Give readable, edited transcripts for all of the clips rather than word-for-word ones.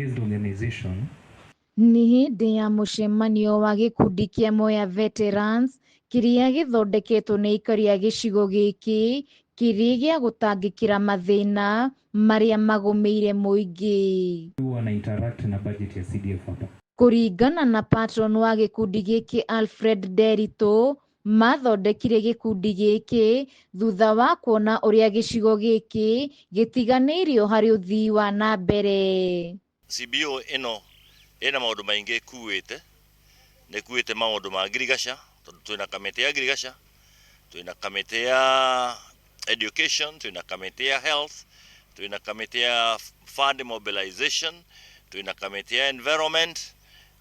Based organization. Nĩ hĩndĩ ya mũcemanio wa gĩkundi kĩa Mwea Veterans kĩrĩa gĩthondeketwo nĩ aikari a gĩcigo gĩkĩ kĩrĩ gĩa gũtangĩkĩra mathĩna marĩa magũmĩire mũingĩ. Huwa interact na budget ya CDF hapa. Kũringana na patron wa gĩkundi gĩkĩ Alfred Nderitu, mathondekire gĩkundi gĩkĩ thutha wa kuona ũrĩa gĩcigo gĩkĩ gĩtiganĩirio harĩ ũthii wa na mbere. CBO ĩno ĩna maũndũ maingĩ ĩkuĩte. Nĩ ĩkuĩte maũndũ ma ngirigaca, tondũ twĩna kamĩtĩ ya ngirigaca, twĩna kamĩtĩ ya education, twĩna kamĩtĩ ya health, twĩna kamĩtĩ ya fund mobilization, twĩna kamĩtĩ ya environment,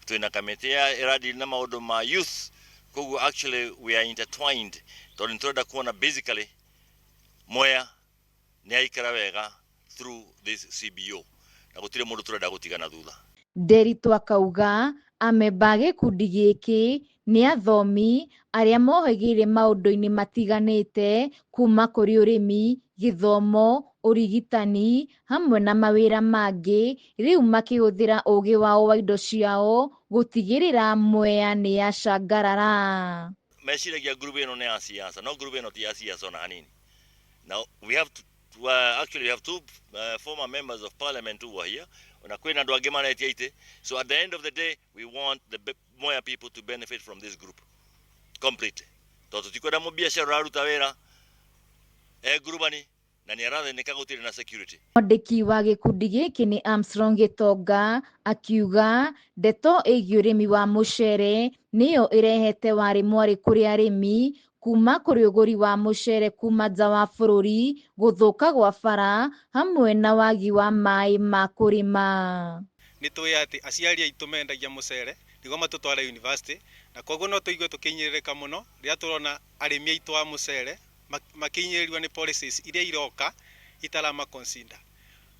twĩna kamĩtĩ ya ĩradeal na maũndũ ma youth. Koguo actually we are intertwined, tondũ nĩ tũrenda kuona basically Mwea nĩ aikara wega through this CBO, na gũtirĩ mũndũ tũrenda gũtigana thutha. Nderitu akauga amemba a gĩkundi gĩkĩ nĩ athomi arĩa mohĩgĩire maũndũ-inĩ matiganĩte kuma kũrĩ ũrĩmi, gĩthomo, ũrigitani hamwe na mawĩra mangĩ, rĩu makĩhũthĩra ũgĩ wao wa indo ciao gũtigĩrĩra Mwea nĩ yacangarara. Meciragia group ĩno nĩ ya siasa, no group ĩno ti ya siasa ona hanini. Now we have to, actually we have two former members of parliament who are here, ona kwĩna andũ angĩ maretia itĩ. So at the end of the day, we want the Mwea people to benefit from this group completely, tondũ tũtikwenda mũbiacara ũraruta wĩra e ngurubani na nĩ arathĩnĩka, gũtirĩ na security. Mwandĩki wa gĩkundi gĩkĩ nĩ Armstrong Gĩtonga akiuga ndeto ĩgiĩ ũrĩmi wa mũcere nĩyo ĩrehete warĩ mwarĩ kũrĩ arĩmi, kuma kũrĩ ũgũri wa mũcere kuma nja wa bũrũri, gũthũka gwa bara hamwe na wagi wa maĩ ma kũrĩma. Nĩ tũĩ atĩ aciari aitũ mendagia mũcere nĩguo matũtware university, na koguo no tũigue tũkĩhinyĩrĩrĩka mũno rĩrĩa tũrona arĩmi aitũ a mũcere makĩhinyĩrĩrio nĩ policies iria iroka itarama consider.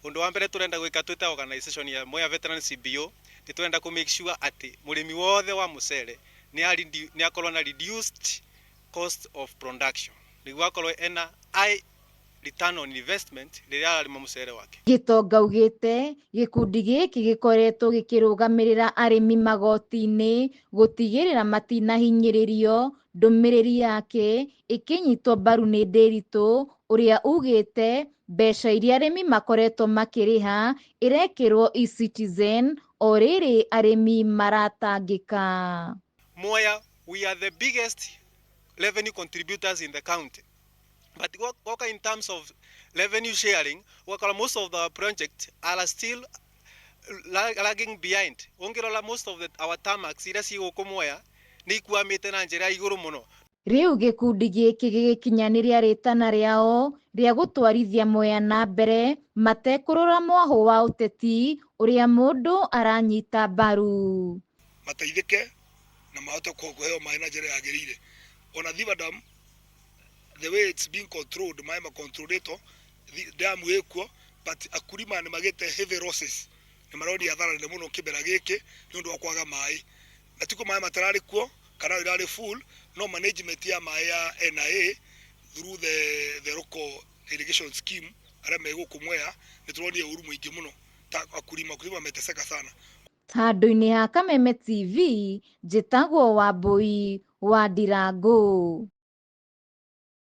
Ũndũ wa mbere tũrenda gwĩka twĩ ta organization ya Mwea Veteran CBO, nĩ tũrenda kũ make sure atĩ mũrĩmi wothe wa mũcere nĩ akorwo na reduced cost of production, nĩguo akorwo ena high return on investment rĩrĩa ararĩma mũcere wake. Gĩtonga augĩte gĩkundi gĩkĩ gĩkoretwo gĩkĩrũgamĩrĩra arĩmi magoti-inĩ gũtigĩrĩra matinahinyĩrĩrio. Ndũmĩrĩri yake ĩkĩnyitwo mbaru nĩ Nderitu ũrĩa ugĩte mbeca iria arĩmi makoretwo makĩrĩha ĩrekĩrwo eCitizen o rĩrĩ arĩmi maratangĩka. Mwea, we are the biggest revenue contributors in the county. But woka in terms of revenue sharing, wakora most of the projects are still lagging behind. Ũngĩrora most of our tarmacs iria ciĩ gũkũ Mwea nĩ ikwamĩte na njĩra ya igũrũ mũno. Rĩu gĩkundi gĩkĩ gĩgĩkinyanĩria rĩtana rĩao rĩa gũtwarithia Mwea na mbere matekũrora mwahũ wa ũteti ũrĩa mũndũ aranyita mbaru. Mateithĩke na mahote kũheo maĩ na njĩra yagĩrĩire. Ona Thiba Dam, the way it's being controlled, maĩ macontrolĩtwo, dam ĩkuo, but akulima nĩ magĩte heavy losses, nĩ maronia hathara nene mũno kĩmera gĩkĩ nĩ ũndũ wa kwaga maĩ. Na tiko maĩ matararĩ kuo kana irarĩ full, no management ya maĩ ya NIA through the local irrigation scheme arĩa me gũkũ Mwea, nĩ tũronire ũru mũingĩ mũno ta akulima wameteseka sana. Handũ-inĩ ha Kameme TV, njĩtagwo Wambui wa Ndirangu.